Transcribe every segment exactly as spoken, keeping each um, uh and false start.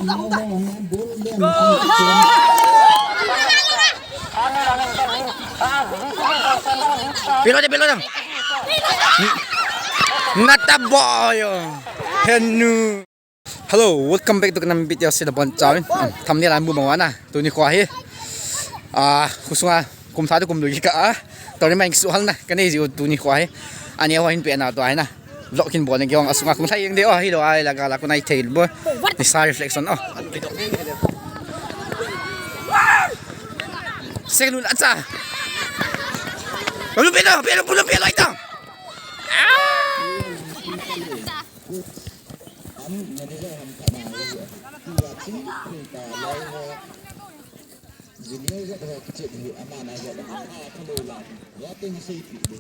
Pelo de, pelo de. Nata boy. Henu. Hello, welcome back to kanam video sila bon chawin. Thumbnail an bu mawna. Tuni kho hi. Ah, khusunga kum sa tu kum lui ka a. Tori mai su hal na. Kanei ji tuni kho hi. Ani ho hin pe na to ai na. Vlog kin bol nge ong asunga kung thai eng de o hi lo ai la ga la kunai thei bo. Ni sa reflection o. Sekelun acha. Lu pelo, pelo, pelo, pelo ita. Junior jat ho kichep hi ama na jat ama a kalo la. Wa te ma sei pi de.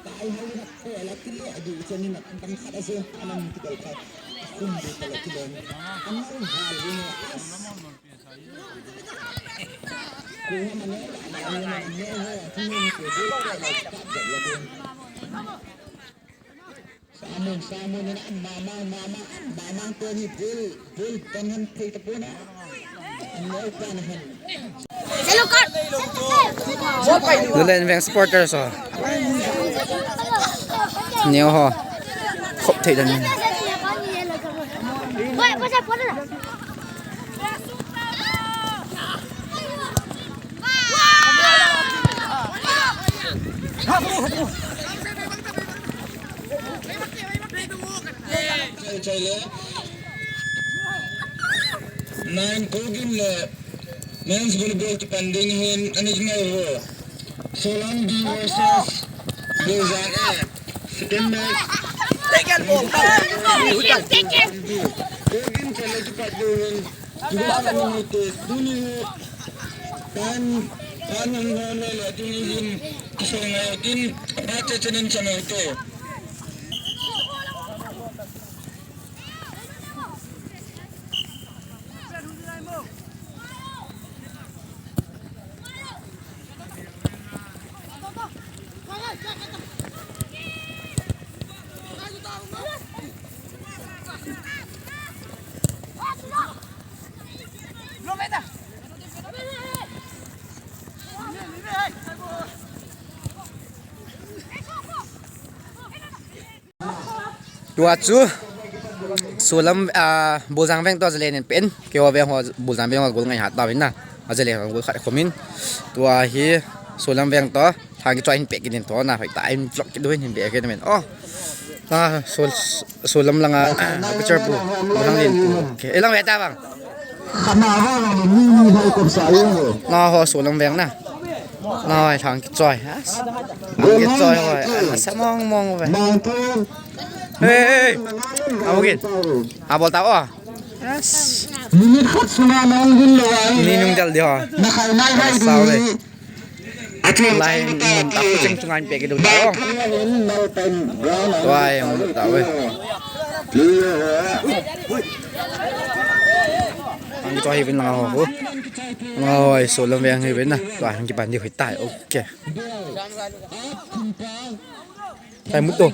Tai hai na ko la kile adu chani na tang khat ase anam ti kal khat. Kum de kala kile. Angaru hal ni as. Ko ma ne la ne ne ho tu ni ko de ko la ta de la de. Samun, samun, ina, mamang, mamang, mamang, Tony, Bill, Bill, Benham, Peter Puna. Ang Lord Benham. Lulayan Veng supporters, oh. Neo ho. Khop thei dan. Boy, boy, boy. Nine Kogin le men's volleyball kipan ding hin ani mai ro. Solambi versus Bozang A. Second match. Kogin chale kipat ding hin. Tuni ho, tuni ho, tan, tan hung ho le le tuni hin, kisong ho tin, apa che chenin chamo to. Tua chu Solam, ah, Bozang Veng to Zalen in pen. Keiho Veng ho, Bozang Veng ho gol ngai hat tavin na. A Zalen ho gol khat khomin. Tua hi Solam Veng to. Thang kichoi hin peh kit in to na, hoi ta in vlog kit ding hin be kit men. Oh. Ah, Sol-, Solam langa, ah, picture pu. Bozang Len pu. Okay. Elang ve ta bang. Khana ho ni ni ni hai kom sa yo. Na ho Solam Veng na. Na ho thang kichoi. Thang kichoi ho. Sa mong mong ve. Hey, hey. Abogin. Abol ta o. Yes. Minute khat sunga nong gin lo ai. Ni nung dal di ho. Na khai nai hai di. Sa ve. Lai mun ta kucheng chunga in peh kit ding ta o. Tua hi mun ta ve. Ang tua hi vin langa ho. Langa ho Solam Veng hi vin na. Tua hi kipan di hui tai. Okay. Sai mut to.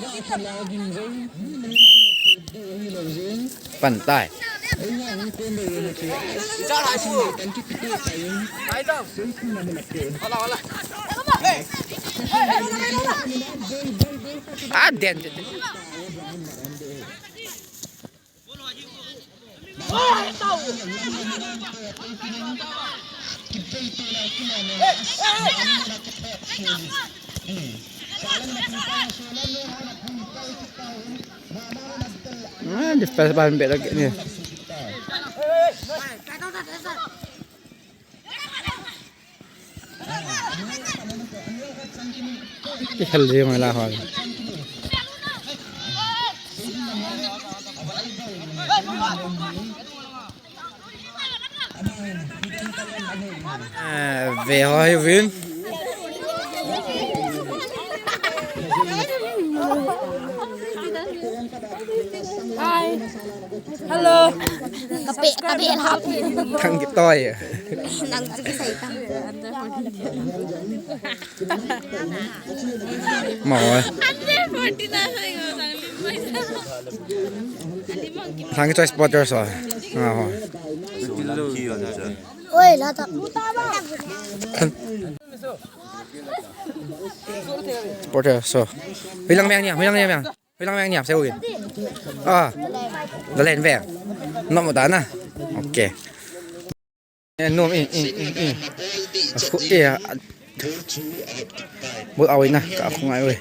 Pan tai. Ah, den, den, den. Ah, di pas ban be lagi ni. Kihel jing la hol. Eh, ve ho hi vin. Hi. Hello. Kape, kape hap. Thang kitoi. Nang chu kisai tang. Mo. Ante forty na sai ngo sang lim. Thang choi supporter so. Oi, la ta. Supporter so. Hoilang veng nia, hoilang veng. Hoilang veng nia, se ugin. Ah. Dalen veng. Nom ta na. Okay. Eh, nom in, in, in, in. Khu, eh, ah. Bol awina, ka khu ngai oi.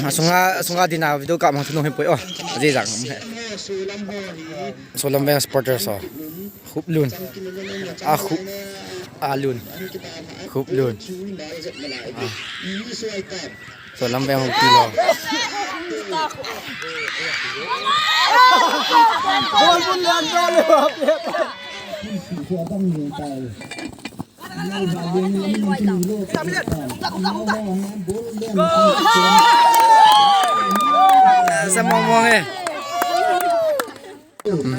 Asunga, asunga dina video ka mang thunu hipoi o. Aji jang. Solam veng supporter so. Khup lun. A khup. A lun. Khup lun. Ah. Solam veng hung kilo. Samong mong eh.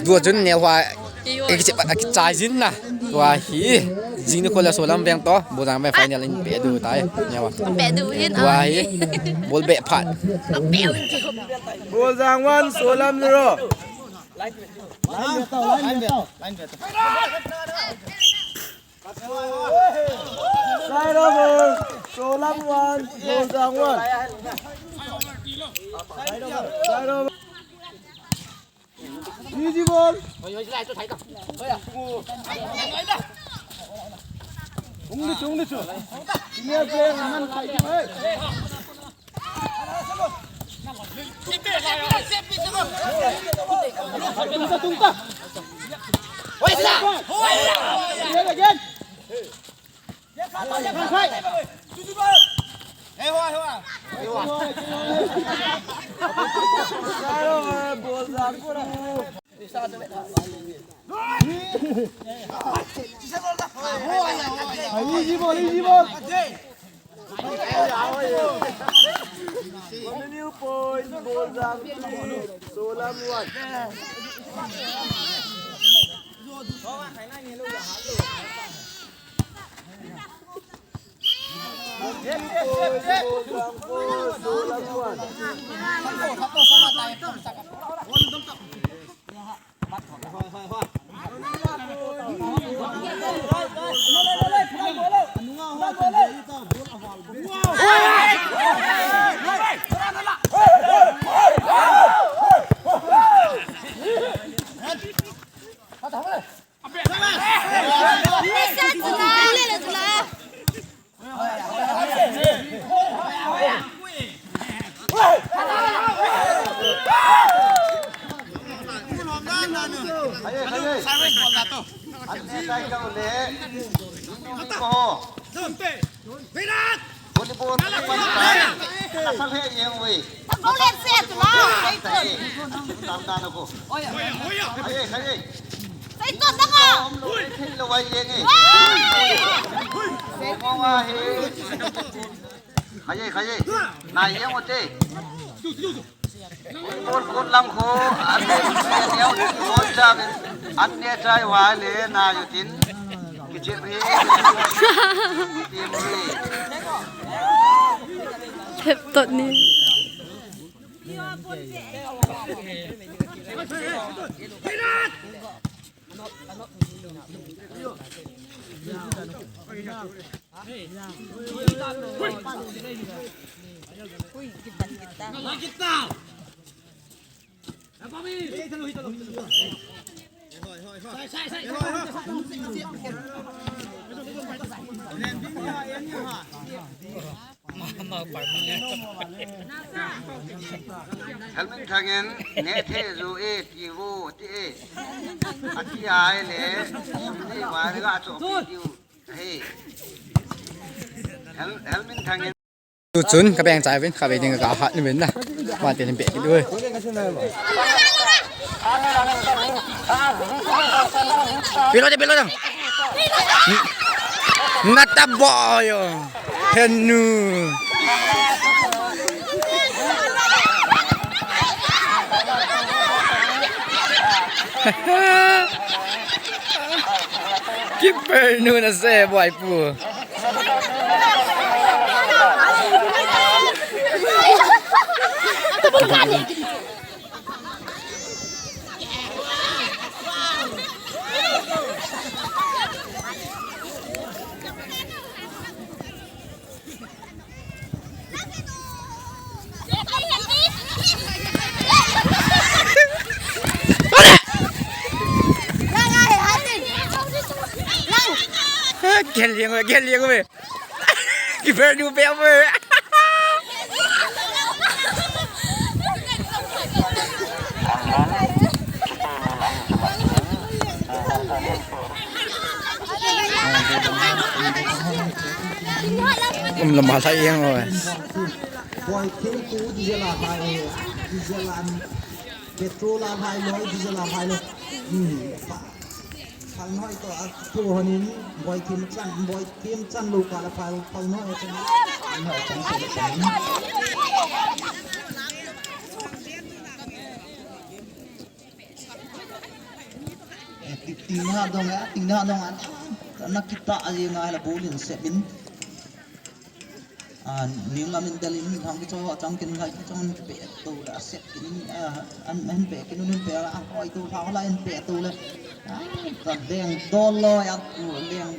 Tua chun neo hua, eh, kichep, ah, kichai jin na. Tua hi, jing ni khola Solam veng to, Boljang veng final in pe du tai, neo hua. Pe du hin, tua ah, hi, bol be phat. Boljang one, Solam zero. Side over, Solam one, Boljang one. Side over. Easy ball. Tung ni, tung ni chu. Senior player man kai chu hai. Tung ta, tung ta. Again, again. Easy ball, easy ball. Continue point, Boljang three, Solam one. Volleyball, volleyball, volleyball. Asal he ye hui. Volleyball se tu la. Tam na na ko. Hai, hai. Sai ko na ko. Lo wai ye nge. Ko wa he. Hai, hai. Na ye mo te. Bol kun lang ko, an ne, an ne, an ne chai wa le na yu tin. Kichep hi. Thep tot ni. Helmin thangin, ne the ju e, ti vo, ti e. Ati ai le, ti va le ga cho, ti u. Hey. Hel, Helmin thangin. Tu chun, ka beng chai vin, ka beng ding ka hat ni vin na. Ma te ni be ki du. Pilo de, pilo de. Nata boyo. Henu. Keeper nu na se boy pu. Gel liang ve, gel liang ve. Keeper du pe ve. Um, lama sa iyang, oh. Boy, kill tu, diesel a hai, diesel a, petrol a hai, loi, diesel a hai, loi. Hmm. Phal noi to a pu honin, boy team chan, boy team chan lo ka la phal, phal noi chan. Noi chan, chan, chan. Eh, ti, ti na dong, eh, ti na dong, ah, na kita a ye nga la bulin se min. A, ning lam in del in, Thangkichoi ho chang kin, Thangkichoi in pe to la, set kin, a, an, an pe kin, un pe la, a, hoi to, hoi la in pe to la. A, ta deng dol lo, ya, u, deng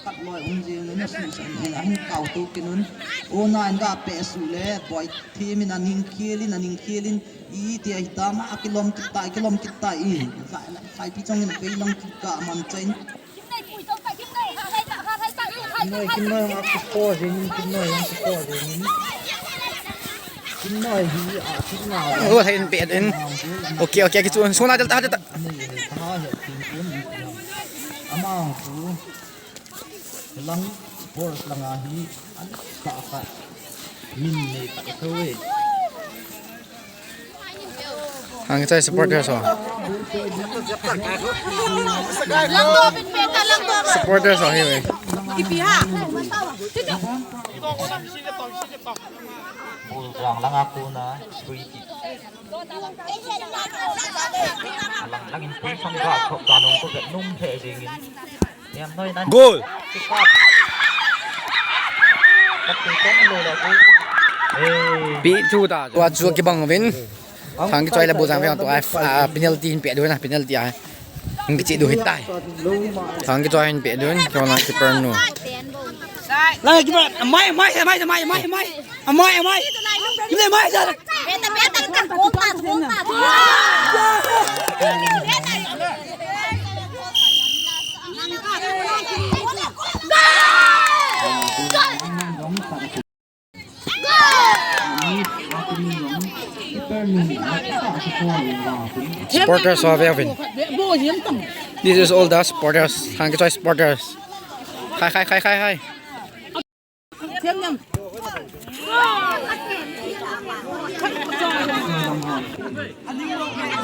kat lo, um, jing, na su san, in, an kau to kin, un. U na in ga pe su le, boy team in a ning kiel in, a ning kiel in, i ti a hi ta ma, a kilom kit ta, kilom kit ta i. Khai, khai pi chong in, pe long kit ka man chain. Kinoi, kinoi, a kipo jengin, kinoi, a kipo jengin. Kinoi hi, a, kinoi. Oh, hai in pe in. Okay, okay, kichu, sona del ta, del ta. Nei, ha, he, tin, tin, tin. Amang tu. Lang, sports lang ahi, an ta ka. Min nei ta ka we. Thangkichoi supporters ho. Supporters ho hi ve. Bul jang langa kona free kick. Alang langin pui sang ga khop ga nung ko vet nung he jingin. Goal. Pi chu ta. Tua chu kibang uvin. Thangkichoi le Bujang veng tua, ah, penalty hin pe dun a, penalty a. Hin kichi du hitai. Thangkichoi hin pe dun, kona keeper nu. Lang keeper, mai, mai, mai. Amai, amai. Amai, amai. Beta, beta, kan kota, kota. Supporters of Elvin. This is all the supporters. Thangkichoi supporters. Hi, hi, hi, hi, hi.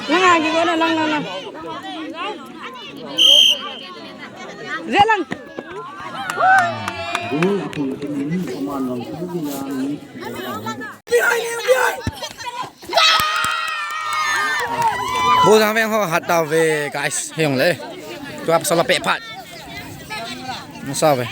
Lang, lang, lang, lang. Zelang. Bujang veng ho hat tave, guys. Hei jong le. Tua pasal a pe phat. Masa ve.